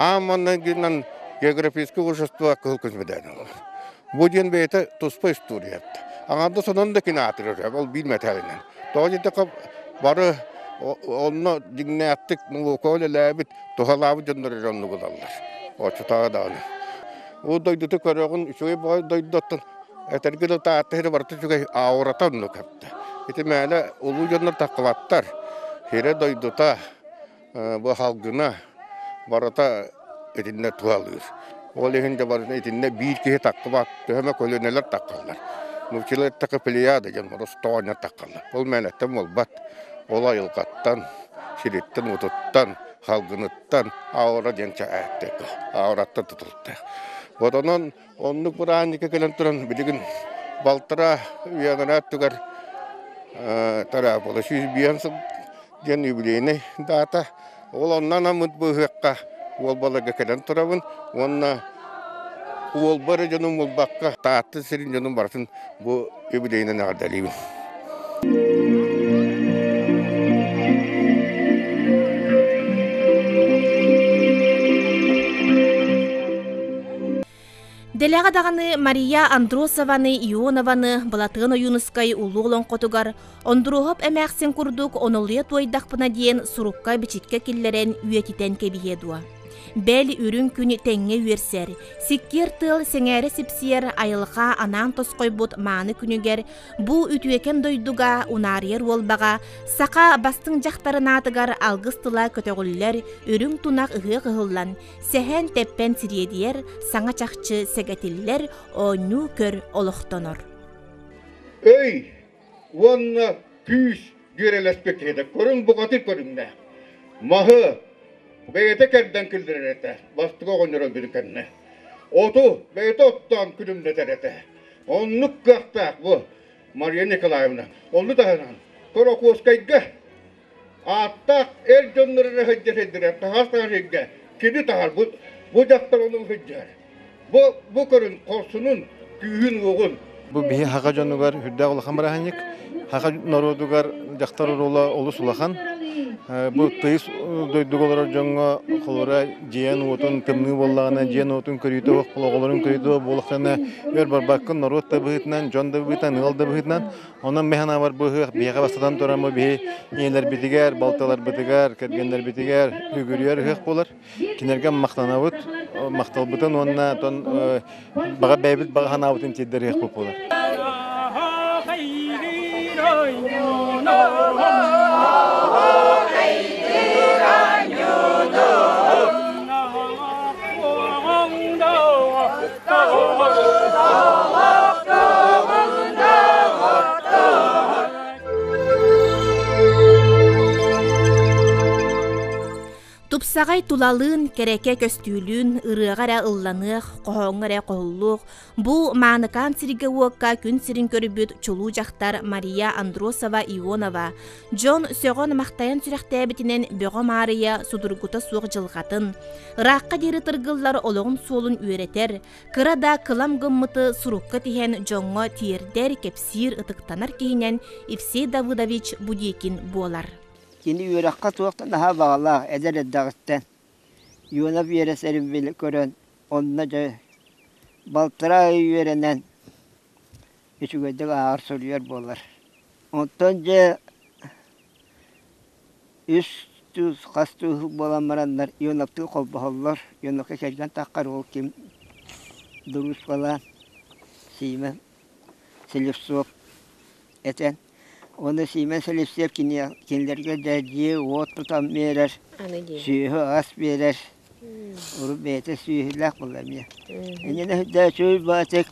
Аан маҥнайгынан географическай общество кыһыл көмүс мэдээлин ылар. Бу диэн бэйэтэ туспа история. Аҥардас онон да кини аатырар, ол биир мэтээлинэн. Тоҕо диэтэххэ бары онно дьиҥнээхтик наука үлэлээбит, туһалаабыт дьоннор эрэ оннук ылаллар. Оччотооҕу даҕаны. Ол дойдуту көрөҕүн, үчүгэй баҕайы дойдуттан этэргэ дылы Таатта сирэ барыта үчүгэй, аурата оннук эбит. Ити мээнэ улуу дьоннор таххыбаттар. Сирэ дойдута бу халгына барыта итиннэ туһалыыр. Ол иһин да барыта итиннэ биир киһи таххыбат, төһө эмэ көлүөнэлэр таххаллар. Нууччалар эттэххэ плеяда диэн Ростованнар таххаллар. Ол мээнэттэн буолбат. Ол айылҕаттан, сириттэн-уотуттан, халгыныттан аура диэн аураттан тутулуктаах. Вот онон оннук бырааһынньыкка кэлэн туран билигин балтараа үйэ өттүгэр тараабыла 105 сыл диэн юбилейнай даата. Ол онно анаммыт быһыахха уолбаларга кэлэн турабын уонна уолба эрэ дьонум буолбакка Таатта сирин дьонун барытын бу юбилейынан эҕэрдэлиибин. Дэлэҕэ даҕаны Мария Андросованы, Ионованы Былатыан Ойуунускай улуу олоҥхотугар Ондуруоһап эмээхсин курдук онолуйа туойдахпына диэн сурукка-бичиккэ киллэрэн үйэтитэн кэбиһиэ дуо? Бэл, үрүҥ күн тэҥҥэ үөрсэр, сиккиэр тыал сэҥээрэ сипсийэр айылҕа анаан тосхойбут мааны күнүгэр бу үтүөкэн дойдуга унаарыйар уолбаҕа саха бастыҥ дьахтарын аатыгар алгыс тыла көтөҕүллэр үрүҥ тунах ыһыах ыһыллан, сэһэн тэппэн сириэдийэр, саҥа чахчы сэгэтиллэр, оонньуу-көр олохтонор. Өй уонна күүс дьүөрэлэспит киһитэ көрүҥ бухатыыр көрүҥнээх. Маһы бэйэтэ кэрдэн киллэрэр этэ, бастакы оҕонньор өлбүтүн кэннэ. Оту бэйэтэ оттоон күлүмнэтэр этэ. Оннук кыахтаах бу Мария Николаевна. Онну таһынан Корокуоскайга ааттаах эр дьоннор эрэ сылдьа сылдьар, таһаас таһар сиргэ кини таһар, бу, бу дьахтар ону сылдьар. Бу, бу көрүн хорсунун, күүһүн-уоҕун. Бу биһи хаха дьонугар үрдээх улахан бырааһынньык. Хаха норуотугар дьахтар оруола олус улахан. Бу тыйыс дойдуга олорор дьоҥҥо холобура дьиэн-уотун тымныы буоллаҕына дьиэн-уотун көрүүтэ суох, оҕолорун көрүүтэ суох буоллахтарына өр барбаккын норуот да быһыытынан, дьон да быһыытынан, ыал да быһыытынан. Онон мин санаабар бу ыһыах биһиэхэ бастатан туран бу биһи ийэлэрбитигэр, балтыларбытыгар, кэргэннэрбитигэр үгүрүйэр ыһыах буолар. Кинилэргэ махтанабыт, махталбытын уонна оттон баҕа бэйэбит баҕа санаабытын тиэрдэр ыһыахпыт буолар. Тупсаҕай тулалыын, кэрэкэ көстүүлүүн, ырыаҕа эрэ ылланыах, хоһооҥҥо эрэ хоһуллуох, бу мааныкаан сиргэ-уокка күн сирин көрбүт чулуу дьахтар Мария Андросова-Ионова дьон сөҕөн-махтайан сүрэхтээбитинэн Бөҕө Маарыйа судургута суох дьылҕатын, ыраахха диэри тыргыллар олоҕун суолун үөрэтэр, кыра да кылам гыммыты сурукка тиһэн дьоҥҥо тиэрдэр, кэпсиир, ытыктанар киһинэн Евсей Давыдович Будекин буолар. Кини үөрэххэ туох да наһаа баҕалаах эдэр эрдэҕиттэн Ионов үөрэсэрин били көрөн, онно дьэ балтараа ый үөрэнэн үчүгэйдик ааҕар суруйар буолар. Онтон дьэ үс тус хас тус буолан бараннар Ионовтыы холбоһоллор. Ионовка кэргэн таххар ол ким дуруускалаан Сима Слепцов этэн Уонна Сиимэн Сэлиэстиэп кинилэргэ дьэ дьиэ-уот тутан биэрэр, сүөһү-ас биэрэр. Урут бэйэтэ сүөһүлээх буолла эмиэ. Иннинэ сылдьа үчүгэй баатык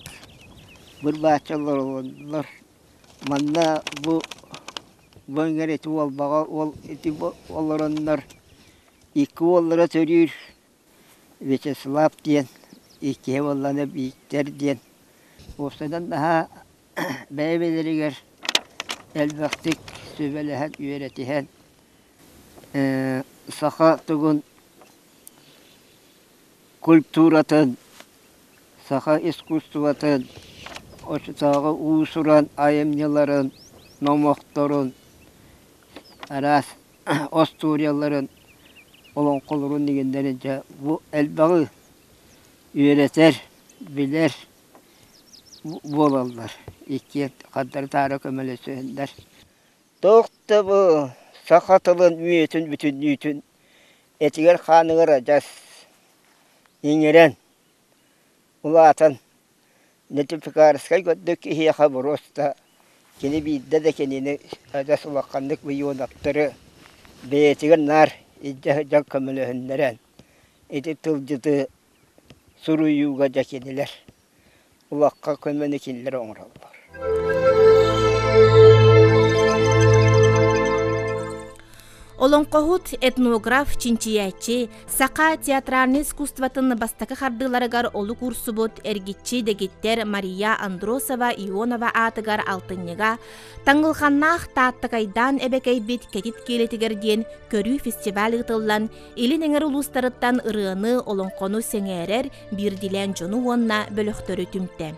бырбааччы олороллор. Манна бу бу эҥэр ити уолбаҕа уол ити олороннор икки уоллара төрүүр Вячеслав диэн, иккиһэ буоллаҕына Бииктэр диэн. Уопсайынан наһаа бэйэ-бэйэлэригэр элбэхтик сүбэлэһэн, үөрэтиһэн, саха тугун культуратын, саха искусствотын, оччотооҕу уус-уран айымньыларын, номохторун, араас остуоруйаларын. Олоҥхолорун игиннэрин дьэ бу элбэҕи үөрэтэр, билэр буолаллар. Иккиэн хардары-таары көмөлөсүһэллэр. Туох да бу саха тылын үйэтин бүтүннүүтүн этигэр-хааныгар адьас иҥэрэн, улаатан Нетипикарскай көрдүк киһиэхэ боруоста кини биирдэ да кинини адьас улаханнык Ионовтары бэйэтигэр наар илдьэ сылдьан көмөлөһүннэрэн ити тылдьыты суруйууга дьэ кинилэр улахха көмөнү кинилэр оҥороллор. Олоҥхоһут, этнограф, чинчийээччи, саха театральнай искусствотын бастакы хардыыларыгар олук уурсубут эргиччи дэгиттэр Мария Андросова-Ионова аатыгар алтынньыга Таҥылханнаах Тааттакайдаан эбэкэйбит кэтит киэлитигэр диэн көрүү фестиваль ыытыллан, Илин эҥэр улуустарыттан ырыаны, олоҥхону сэҥээрэр биирдиилээн дьону уонна бөлөхтөрү түмтэ.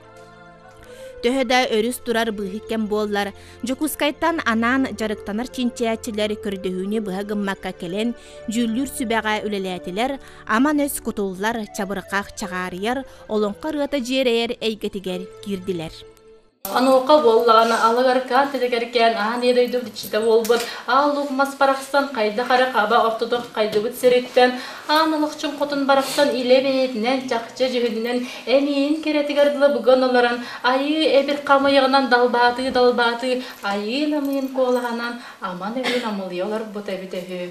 Төһө да өрүс турар быыһык кэм буоллар, Дьокуускайтан анаан дьарыктанар чинчийээччилэр көрдөһүүнү быһа гыммакка кэлэн, дьүүллүүр сүбэҕэ үлэлээтилэр, аман өс кутуллар, чабырҕах чаҕаарыйар, олоҥхо ырыата дьиэрэйэр эйгэтигэр киирдилэр. Онуоха буоллаҕына алыгаркаан тилигэркээн аан ийэ дойдубут иччитэ буолбут аал луук мас барахсан хайдах эрэ хаба ортотук хайдыбыт сириттэн аан олохчун хотун барахсан илэ бэйэтинэн чахчы дьүһүнүнэн эмиийин кэрэтигэр дылы буган олорон айыы эбир хамыйаҕынан далбаатыы далбаатыы айыы намыын куолаһынан аман өһүн амылыйа олорбута эбитэ үһү.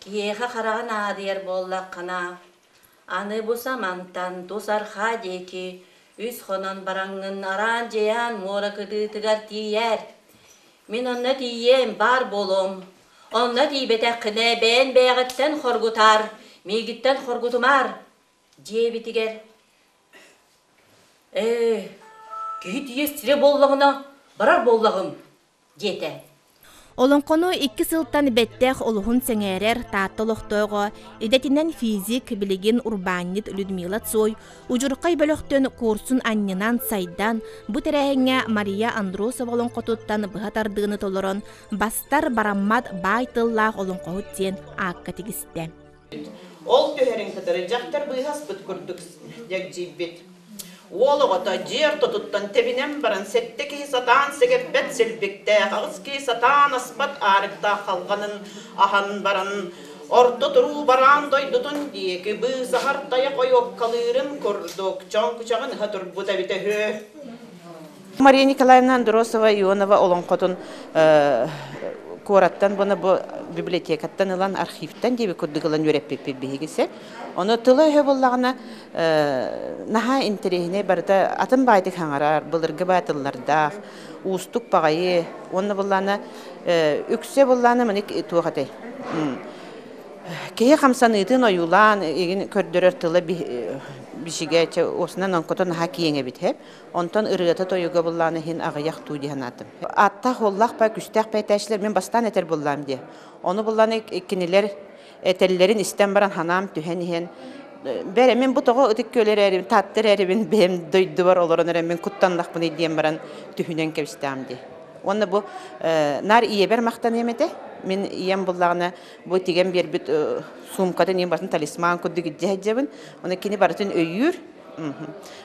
Киһиэхэ хараҕа наадыйар буоллаххына, аны бу самантан тус арҕаа диэки үс хонон бараҥҥын араан-дьиээн муора кытыытыгар тиийээр. Мин онно тиийиэм, баар буолуом. Онно тиийбэтэххинэ бэйэн бэйэҕиттэн хоргутаар, миигиттэн хоргутумаар, диэбитигэр «Ээ, киһи тиийэ сирэ буоллаҕына, барар буоллаҕым» диэтэ. Олоҥхону икки сылтан бэттэх олуһун сэҥээрэр Таатта олохтооҕо, идэтинэн физик, билигин урбаанньыт Людмила Цой удьурхай бөлөхтөн куорсун анньынан сайдан, бу тэрээһиҥҥэ Мария Андросова олоҥхотуттан быһа тардыыны толорон, бастар бараммат баай тыллаах олоҥхоһут диэн аакка тигистэ. Ол түһэрин кытары дьахтар быыһаспыт курдук дьэгдьийбит. Уол оҕото дьиэ ортотуттан тэбинэн баран сэттэ киһи сатаан сэгэппэт силбиктээх, аҕыс киһи сатаан аспат аарыктаах халҕанын аһан баран орто туруу бараан дойдутун диэки быысаһар тайах ойуоккалыырын курдук чоҥкучаҕын ыһа турбут эбитэ үһү. Мария Николаевна Андросова Ионова олоҥхотун куораттан буна бу библиотекаттан ылан архивтан диэби курдук ылан үөрэппиппит биһигисе. Ону тыла-өһө буоллаҕына наһаа интэриэһинэй барыта атын баайдык хаҥарар, былыргы баатыллардаах, уустук баҕайы уонна буллаана үксэ буллаана маны туох этэй Киһи хамсаныытын ойуулаан игин көрдөрөр тыла бишигэ уосунан онкото наһаа киэҥ эбит һэ. Онтон ырыата-тойуга буллаан иһин аҕыйах туу дии санаатым. Ааттаах-уоллаах па күстээх пээтээчилэр мин бастаан этэр буллаам диэ. Ону буллаан кинилэр этэллэрин истэн баран ханаам түһэн иһэн бэрэ мин бу тоҕо ытык күөл эрээрибин таатта эрээрибин бэйэм дойдубар олорон эрэн мин куттаннахпыный диэн баран түһүнэн кэбистэҕим дии. Уонна бу наар ийэбэр махтаныам этэ. Мин ийэм буллаҕына бу тигэн биэрбит суумкатын ийэм барытын талисман курдук илдьэ сылдьабын. Оны кини барытын өйүүр.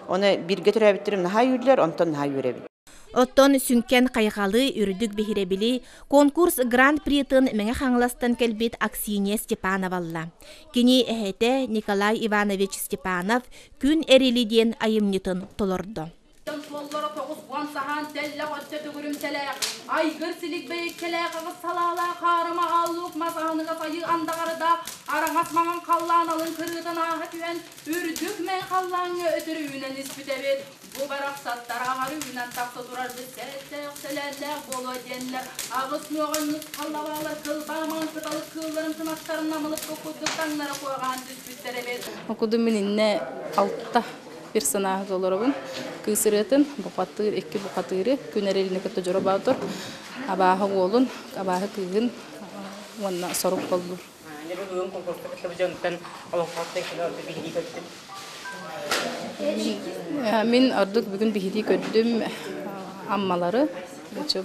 Оны бииргэ төрөөбүттэрим наһаа үүрлэр, онтон наһаа үөрэбин. Оттон сүҥкэн хайҕалы, үрдүк биһирэбили конкурс гран-притын Мэҥэ Хаҥаластан кэлбит Аксинья Степанова ылла. Кини эһэтэ Николай Иванович Степанов «Күн эрили» диэн айымньытын толордо. Дьон суоллара 90 саһаан тэллэх өттө төгүрүмтэлээх, айгыр силик бэйиккэлээх аҕыс салаалаах аарыма ааллуук мас аһыныгас айыы андаҕардаах араҥас маҥан халлаан алын кырыытын ааһа түһэн, үрдүк мэҥ халлааҥҥа өтөрү үүнэн испит эбит. Бу барахсаттар аҥары үүнэн тахса турар сэттээх сэлээннээх буолуо диэннэр аҕыс нуоҕанньык халлабаалар кылбаа маҥан кыталык кыылларын кынаттарын намылыкка курдук таҥнары куоҕаан түспүттэр эбит. Окудум мин иннэ алта персонажы толоробун. Кыыс ырыатын, бухатыыр, икки бухатыыры, күн эрилини кытта Дьоро Боотур, абааһы уолун, абааһы кыыһын уонна сорук боллур. Мин ордук бүгүн биһирии көрдүм Аммалары,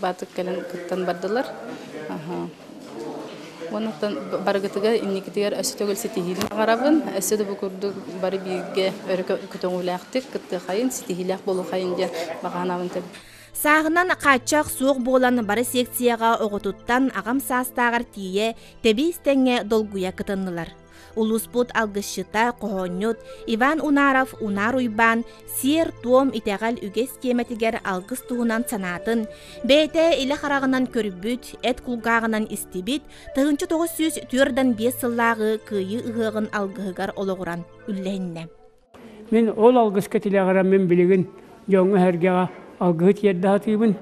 баатык кэлэн кыттан бардылар. Онон барыгытыгар инникитигэр өссө төгүл ситиһиини баҕарабын. Өссө да бу курдук бары бииргэ өрө көтөҕүүлээхтик кыттыахайын, ситиһиилээх буолуохайын диэн баҕа санаабын Сааһынан хааччах суох буолан бары секцияҕа оҕотуттан аҕам саастааҕар тиийэ тэбиис тэҥҥэ долгуйа кытыннылар. Улууспут алгысчыта, хоһоонньут Иван Унаров Унаар Уйбаан сиэр-туом, итэҕэл, үгэс тиэмэтигэр алгыс туһунан санаатын, бэйэтэ илэ хараҕынан көрбүт, эт кулгааҕынан истибит 1945 сыллааҕы Кыайыы ыһыаҕын алгыһыгар олоҕуран үллэһиннэ. Мин ол алгыска тилэҕирэммин билигин дьоҥҥо-сэргэҕэ алгыһы тиэрдэ сатыыбын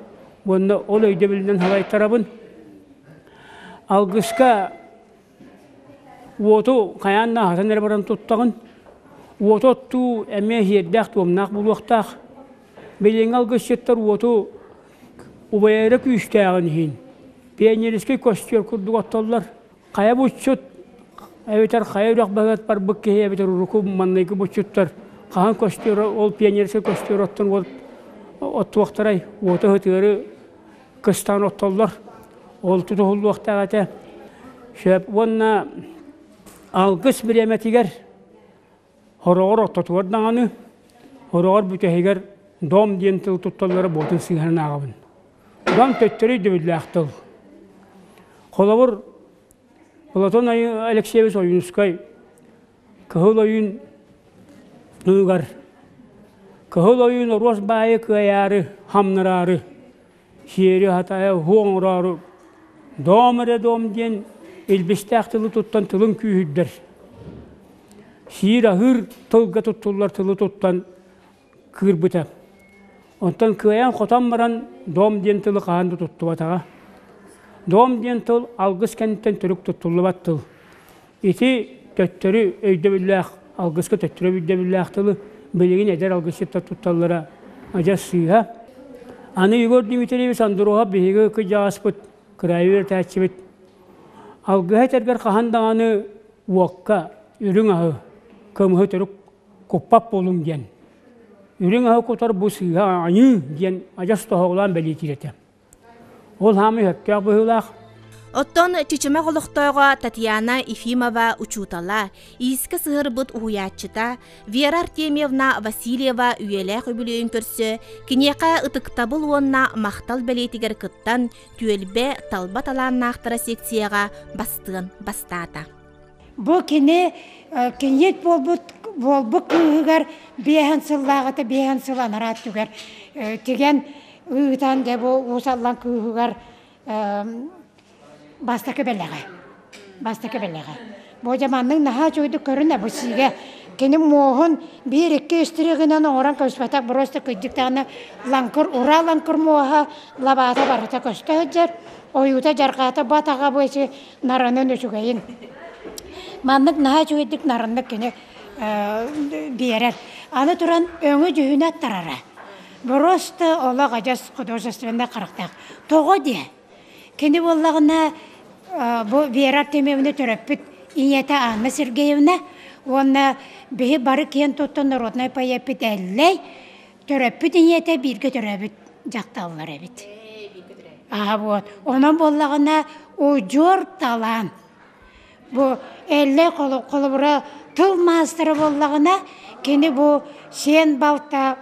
уонна ол өйдөбүлүнэн салайтарабын. Алгыска Уоту хайаан да аһатан эрэ баран туттаҕын. Уоту оттуу эмиэ сиэрдээх-туомнаах буолуохтаах. Билиҥҥи алгысчыттар уоту убайара күүстээҕин иһин пионерскай костер курдук оттоллор. Хайа булчут эбэтэр хайа үрэх баһыгар барбыт киһи эбэтэр урукку манныгы булчуттар хаһан костер ол пионерскай костер оттон уот оттуохтарай уоту ыһытыары кыстаан оттоллор. Ол тутуһуллуохтаах этэ. Сөп уонна алгыс бириэмэтигэр хороҕор ортотугар даҕаны, хороҕор бүтэһигэр дом диэн тыл тутталлара буотун сыыһанан ааҕабын. Дом төттөрү өйдөбүллээх тыл. Холобур, Платон Алексеевич Ойуунускай Кыһыл ойуун ныгар Кыһыл ойуун оруос баайы кыайаары, хамнараары сиэри хатайа уһуо оҥороору дом эрэ дом диэн илбистээх тылы туттан тылын күүһүрдэр. Сиир-аһыыр тылга туттуллар тылы туттан кыырбыта. Онтон кыайан-хотон баран дом диэн тылы хаһан да туттубатаҕа. Дом диэн тыл алгыс кэнниттэн төрүк туттуллубат тыл. Ити төттөрү өйдөбүллээх алгыска төттөрү өйдөбүллээх тылы билигин эдэр алгысчыттар тутталлара адьас сыыһа. Аны Егор Дмитриевич Андрохов биһиги кырдьаҕаспыт, кыраайы үөрэтээччибит. Алгыһа этэргэр хаһан даҕаны уокка үрүҥ аһы, кымыһы төрүк куппат буолуҥ диэн. Үрүҥ аһы кутар бу сыыһа аньыы диэн адьас тоһоҕолоон бэлиэтиир этэ. Ол хаамыы сөптөөх быһыылаах. Оттон Чычымах олохтооҕо Татьяна Ефимова учуутала, иискэ сыһырбыт уһуйааччыта Вера Артемьевна Васильева үйэлээх үбүлүөйүн көрсө киниэхэ ытыктабыл уонна махтал бэлиэтигэр кыттан түөлбэ талба талааннаахтара секцияҕа бастыан бастаата. Бу кини кийиит буолбут буолбут кыыһыгар биэһэн сыллааҕыта биэһэн сыл анараа өттүгэр тигэн ыытан дьэ бу Уус Аллан кыыһыгар бастакы бэлэҕэ бастакы бэлэҕэ бу дьэ маннык наһаа үчүгэйдик көрүнэ бу сиигэ кини муоһун биир икки үс гынан оҥорон көспөтөх просто кырдьык даҕаны лаҥкыр ураа лаҥкыр муоһа лабаата барыта көстө сылдьар ойуута дьарҕаата батаҕа бу эчи наранын үчүгэйин маннык наһаа үчүгэйдик нарыннык кини биэрэр аны туран өҥү дьүһүнэ аттарара Просто олох адьас художественнай харахтаах. Тоҕо диэ? Кини буоллаҕына бу Вера Артемьевна төрөппүт ийэтэ Анна Сергеевна уонна биһи бары киэн туттан народнай поэппит Эллэй төрөппүт ийэтэ бииргэ төрөөбүт дьахталлар эбит. Аа вот. Онон буоллаҕына удьуор талаан. Бу Эллэй холобура тыл маастара буоллаҕына, кини бу сиэн балта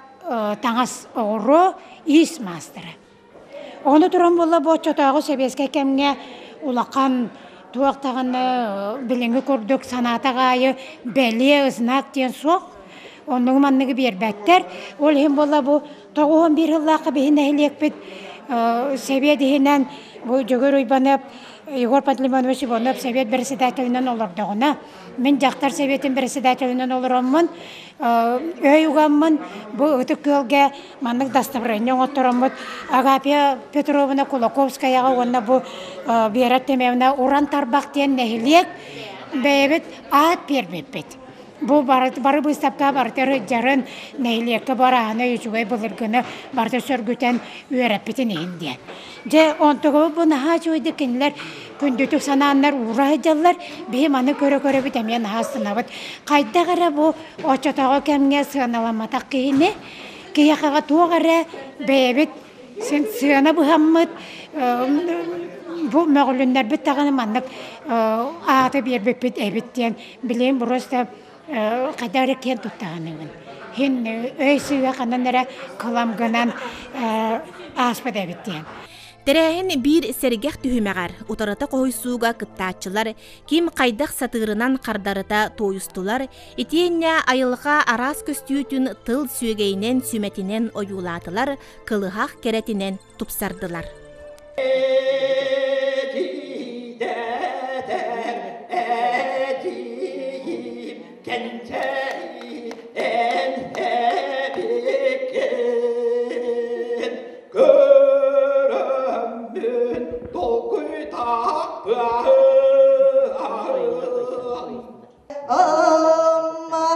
таҥас оҕуруо иис маастара. Ону туран буолла бу оччотооҕу сэбиэскэй кэмҥэ улахан туох даҕаны билиҥҥи курдук санаатах аайы бэлиэ знак диэн суох. Оннугу манныгы биэрбэттэр. Ол иһин буолла бу 91 сыллаахха биһи нэһилиэкпит сэбиэт иһинэн бу Дьөгүр Уйбанов Егор Пантелеймонович Иванов сэбиэт председателинэн олордоҕуна, мин дьахтар сэбиэтин председателинэн олороммун, өй угаммын бу Ытык Күөлгэ маннык дастабырыанньа оҥоттороммут Агапия Петровна Кулаковскаяҕа уонна бу Вера Артемьевна Уран Тарбах диэн нэһилиэк бэйэбит аат биэрбиппит. Бу бары быыстапка барыта дьарын нэһилиэккэ барааны үчүгэй былыргыны барыта сөргүтэн үөрэппитин иһин диэн. Дьэ, онтугу бу наһаа үчүгэйдик кинилэр күндүтүк санааннар уура сылдьаллар. Биһи маны көрө-көрөбүт эмиэ наһаа астынабыт. Хайдах эрэ бу оччотооҕу кэмҥэ сыаналамматах киһини киһиэхэҕэ туох эрэ бэйэбит син сыана быһаммыт бу мөҕүлүннэрбит даҕаны маннык ааты биэрбиппит эбит диэн билигин просто хайдах эрэ киэн туттаҕыныгын хин өй сыыһа ханан эрэ кылам гынан ааспыт эбит диэн. Тэрээһин биир сэргэх түһүмэҕэр утарыта хоһуйсууга кыттааччылар ким хайдах сатыырынан хардарыта туойустулар, итиэннэ айылҕа араас көстүүтүн тыл сүөгэйинэн сүмэтинэн ойуулаатылар, кылыһах кэрэтинэн тупсардылар. Amma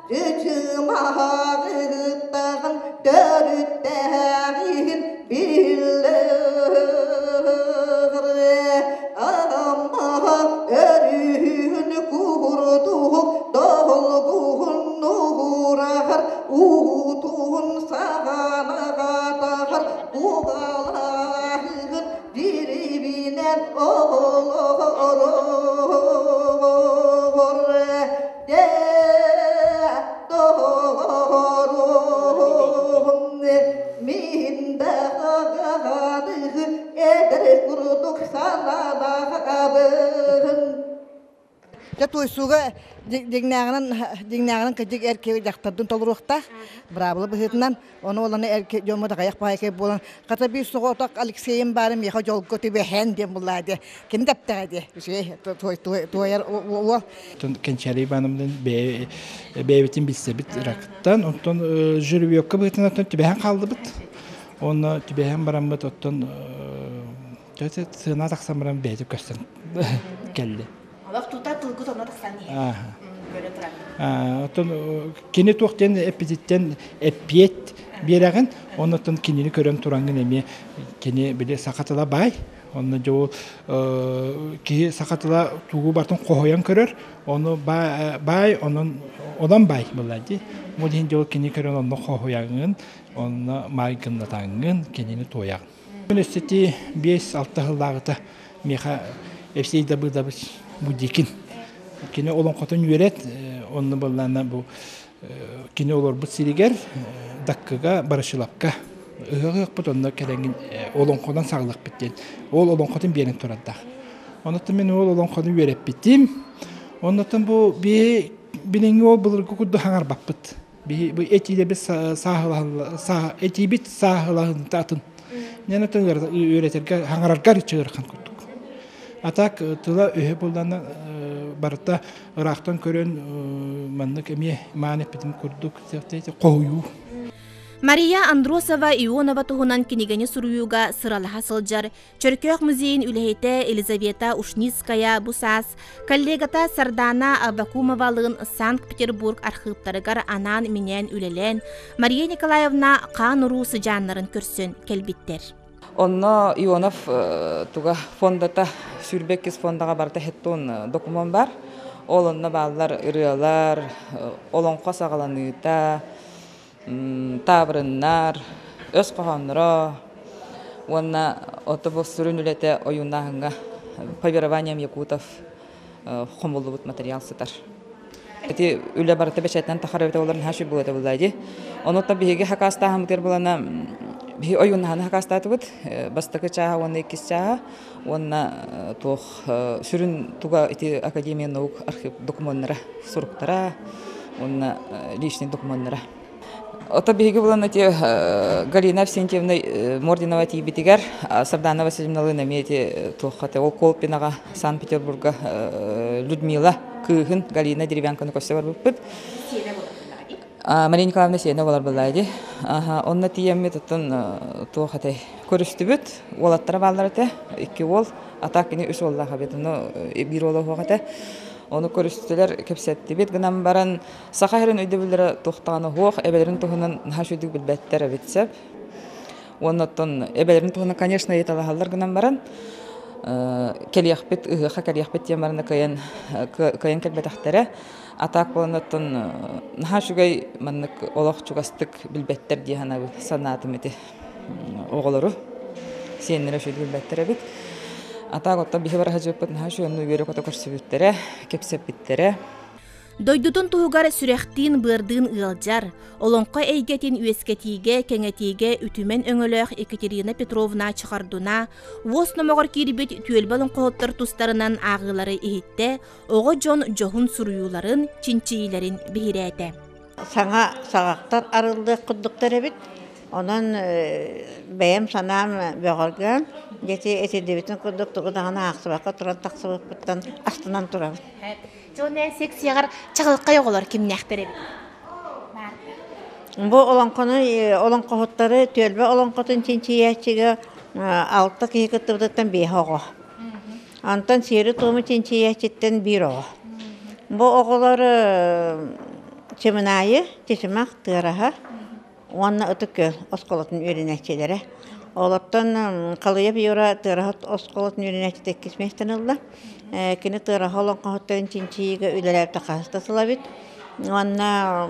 чычымаҕыттаҕын төрүттээҕин биллэр Амма өрүһүн курдук долгуһун нуурагар уутун саҕанаҕатаҕар буҕалаһыгын дирибинэн олорор Мин даҕаны эдэр курдук санаабын. Дьэ туойсууга дьиҥнээҕинэн дьиҥнээҕинэн кырдьык эр киһи дьахтардын толоруохтаах быраабыла быһыытынан ону оланы эр дьоммут аҕыйах баайкай буолан хата биир соҕотох Алексейым баарын миэхэ дьолго түбэһэн диэн буллаа диэ кини тэптэҕэ диэ үчүгэй туойар уол Кэнчээри Ивановнын бэйэбитин билсэбит рактан оттон жеребьевка быһыытынан түбэһэн хааллыбыт уонна түбэһэн бараммыт оттон сыана тахсан баран бэйэтэ көстөн кэлли. Олох тута тылгыт онно тахсан иһэр. Көрө турар. Оттон кини туох диэн эппититтэн эппиэт биэрэҕин, оннуттан кинини көрөн тураҥҥын эмиэ кини били саха тыла баай, онно дьэ ол киһи саха тыла тугу барытын хоһуйан көрөр, ону баай, онон онон баай буолла дии. Ол иһин дьэ ол кини көрөн онно хоһуйаҥҥын, онно майгыннатаҥҥын кинини туойаҕын. Өссөти 5-6 сыллааҕыта миэхэ Евсей Давыдович Будикин кини олоҥхотун үөрэт, онно буоллаана бу кини олорбут сиригэр Даккыга, Барышилапка ыһыах ыһыахпыт онно кэлэҥҥин олоҥхонон саҕалыахпыт диэн ол олоҥхотун биэрэн турардаах. Онуттан мин ол олоҥхону үөрэппитим. Оннуттан бу би билиҥҥи ол былыргы курдук хаҥарбаппыт. Биһи бу этиилэрбит сааһылаһын этиибит сааһылаһынта атын. Нен атын үөрэтэргэ хаҥараргар ыарахан курдук. А так тыла өһө буллана барыта ыраахтан көрөн маннык эмиэ маан эппитим курдук хоһуйуу. Мария Андросова Ионова туһунан кинигэни суруйууга сыралаһа сылдьар Чөркөөх музейын үлэһитэ Елизавета Ушницкая бу саас коллегата Сардана Аввакумовалыын Санкт-Петербург архыыптарыгар анаан-минээн үлэлээн, Мария Николаевна хаан-уруу сыдьааннарын көрсөн кэлбиттэр. Онно Ионов туга фондата сүүрбэккис фондаҕа барыта хеттон докумуон бар. Ол онно бааллар ырыалар, олоҥхо саҕаланыыта, таабырыннар, өс хоһоонноро уонна ото бу сүрүн үлэтэ ойууннааһыҥҥа по верованиям якутов хомуллубут материал сытар. Ити үлэ барыта бэчээтинэн тахар эбитэ буолар наһаа үчүгэй буолуо этэ буоллаа дии. Онуттан биһиги хакаастааһыммытыгар булана биһи ойууннаһаны хакаастаатыбыт. Бастакы чааһа уонна иккис чааһа уонна туох сүрүн туга ити Академия наук архив докумуоннара суруктара уонна личный докумуоннара. Ото биһиги булан эти Галина Авсентьевна Мординова тиийбитигэр Сардана Васильевналыын эмиэ ити туоххата ол Колпинаҕа Санкт-Петербурга Людмила кыыһын Галина Деревянканы көрсө барбыппыт. Мария Николаевна сиэнэ буолар буоллаа дии. Онно тиийэммит оттон туох этэй көрүстүбүт. Уолаттара бааллар этэ. Икки уол. А так кини үс уоллаах эбит. Ону биир уола суох этэ. Ону көрүстүлэр, кэпсэттибит гынан баран Саха сирин өйдөбүллэрэ туохтаҕына суох, эбэлэрин туһунан наһаа үчүгэйдик билбэттэр эбит сөп. Уонна оттон эбэлэрин туһунан, конечно, ыйыталаһаллар гынан баран, кэлиэхпит, ыһыахха кэлиэхпит диэн баран кыайан кыайан кэлбэтэхтэрэ. А так буолан оттон наһаа үчүгэй маннык олох чугастык билбэттэр дии санаабыт санаатым ити оҕолору сиэннэрэ үчүгэйдик билбэттэр эбит. А так оттон биһи бараһадьыппыт наһаа үчүгэй онно үөрэ-көтө көрсүбүттэрэ, кэпсэппиттэрэ. Дойдутун туһугар сүрэхтиин-быардыын ыалдьар, олоҥхо эйгэтин үөскэтиигэ, кэҥэтиигэ үтүмэн өҥөлөөх Екатерина Петровна Чехардуна уос номоҕор киирбит түөлбэ олоҥхоһуттар тустарынан ааҕыылары иһиттэ, оҕо дьон дьоһун суруйууларын, чинчийиилэрин биһирээтэ. Саҥа саҕахтар арыллыах курдуктар эбит. Онон бэйэм санаам бөҕөргөөн, дьэти этиллибитин курдук тугу даҕаны аахсыбакка туран тахсыбыппыттан астынан турабын. Дьон секцияҕар чаҕылхай оҕолор кимнээхтэр эбит? Бу олоҥхону олоҥхоһуттары түөлбэ олоҥхотун чинчийээччигэ алта киһи кыттыбытыттан биэһэ оҕо. Онтон сиэри-туому чинчийээччиттэн биир оҕо. Бу оҕолор Чымынаайы, Чычымах, Тыараһа уонна Ытык Күөл оскуолатын үөрэнээччилэрэ. Олортон Халыйап Юра Тыараһа оскуолатын үөрэнээччитэ иккис миэстэни ылла. Кини Тыараһа олоҥхоһуттарын чинчийиигэ үлэлээбитэ хаһыс да сыл эбит. Уонна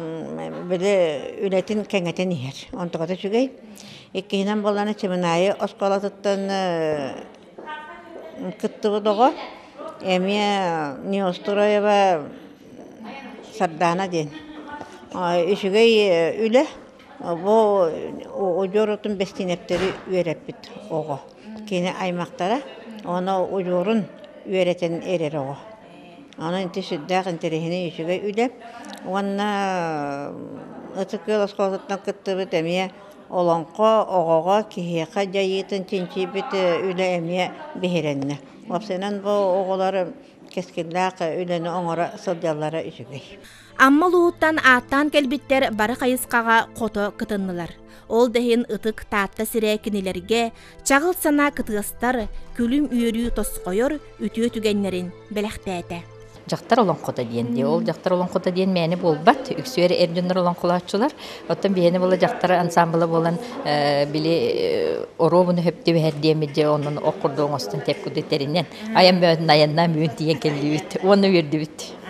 били үлэтин кэҥэтэн иһэр. Онтуката үчүгэй. Иккиһинэн буоллаҕына Чымынаайы оскуолатыттан кыттыбыт оҕо эмиэ Неустроева Сардаана диэн. Үчүгэй үлэ. Бу удьуорутун бэстиинэптэри үөрэппит оҕо. Кини аймахтара ону удьуорун үөрэтэн эрэр оҕо. Онон ити сүрдээх интэриэһинэй үчүгэй үлэ. Уонна Ытык Күөл оскуолатыттан кыттыбыт эмиэ олоҥхо оҕоҕо киһиэхэ дьайыытын чинчийбит үлэ эмиэ биһирэннэ. Уопсайынан бу оҕолор кэскиллээх үлэни оҥоро сылдьаллара үчүгэй. Амма улууһуттан ааттаан кэлбиттэр бары хайысхаҕа хото кытыннылар. Ол да иһин ытык Таатта сирэ кинилэргэ чаҕыл санаа кытыастар, күлүм үөрүү тосхойор үтүө түгэннэрин бэлэхтээтэ. Дьахтар олоҥхото диэн дии. Ол дьахтар олоҥхото диэн мээнэ буолбат. Үксүөр эр дьоннор олоҥхолооччулар. Оттон биһиэнэ буола дьахтар ансаамбыла буолан били оруобуну хөп түбэһэр диэммит дьэ онон ох курдук оҥостон тэп курдук тэринэн айан бөҕөтүн айаннаан бүгүн тиийэн кэллибит уонна үөрдүбүт.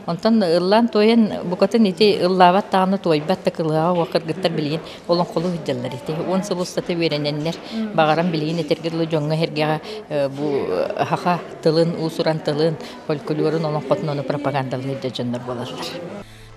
Онтон ыллаан туойан букатын ити ыллаабат даҕаны туойбат да кылыһаҕа уох кыргыттар билигин олоҥхолуу сылдьаллар ити. 10 сыл устата үөрэнэннэр баҕаран билигин этэргэ дылы дьоҥҥо-сэргэҕэ бу саха тылын, уус-уран тылын, фольклорун, олоҥхотун ону пропагандалыыр да дьоннор буолаллар.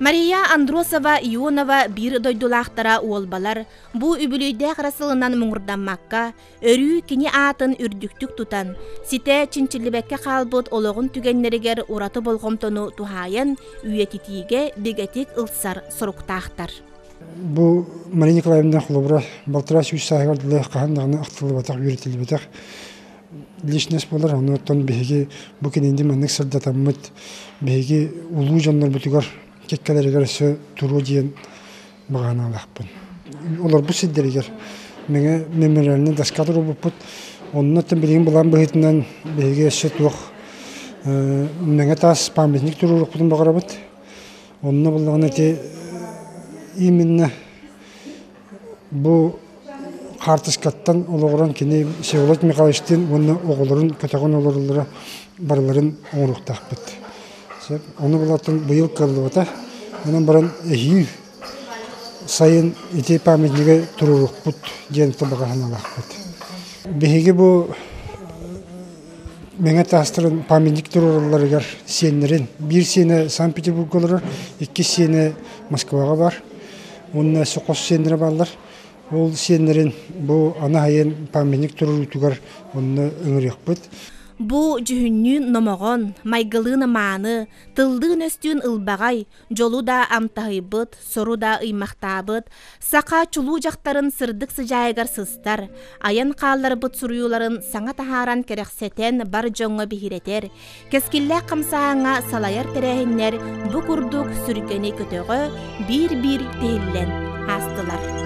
Мария Андросова Ионова биир дойдулаахтара уолбалар бу үбүлүөйдээх эрэ сылынан муҥурдаммакка, өрүү кини аатын үрдүктүк тутан, ситэ чинчиллибэккэ хаалбыт олоҕун түгэннэригэр ураты болҕомтону туһаайан үйэтитиигэ бигэтик ылсар соруктаахтар. Бу Мария Николаевна холобура балтараа сүүс сааһыгар дылы хаһан даҕаны ахтыллыбатах, үөрэтиллибэтэх личность буолар. Онуоттан биһиги бу кинини маннык сырдатаммыт, биһиги улуу дьоннорбутугар кэккэлэригэр өссө туруо диэн баҕанаалаахпын. Олорбут сирдэригэр Мэҥэ мемориальнай доска туруорбуппут. Онно билигин былаан быһыытынан биһиги өссө туох Мэҥэ таас памятник туруоруохпутун баҕарабыт. Онно буллаҕына ити именно бу хаартыскаттан олоҕуран кини Всеволод Михайловичтыын уонна оҕолорун көтөҕөн олороллоро барыларын оҥоруохтаахпыт. Ону булатын быйыл кыаллыбата. Онон баран эһиил сайын ити памятнигы туруоруохпут диэн баҕа санаалаахпыт. Биһиги бу Мэҥэ таастарын памятник туруоралларыгар сиэннэрин, биир сиэнэ Санкт-Петербурга олорор, иккис сиэнэ Москваҕа бар. Уонна өссө хос сиэннэрэ бааллар. Ол сиэннэрин бу аны айан памятник туруоруутугар онно ыҥырыахпыт. Бу дьүһүннүүн номоҕон, майгылыын мааны, тыллыын-өстүүн ылбаҕай, дьолу да амтаһыйбыт, сору да ыймахтаабыт, саха чулуу дьахтарын сырдык сыдьаайыгар сыстар, айан хаалларбыт суруйууларын саҥа таһааран кэрэхсэтэн бар дьоҥҥо биһирэтэр, кэскиллээх хамсааһыҥҥа салайар тэрээһиннэр бу курдук сүргэни көтөҕө биир-биир тиһиллэн аастылар.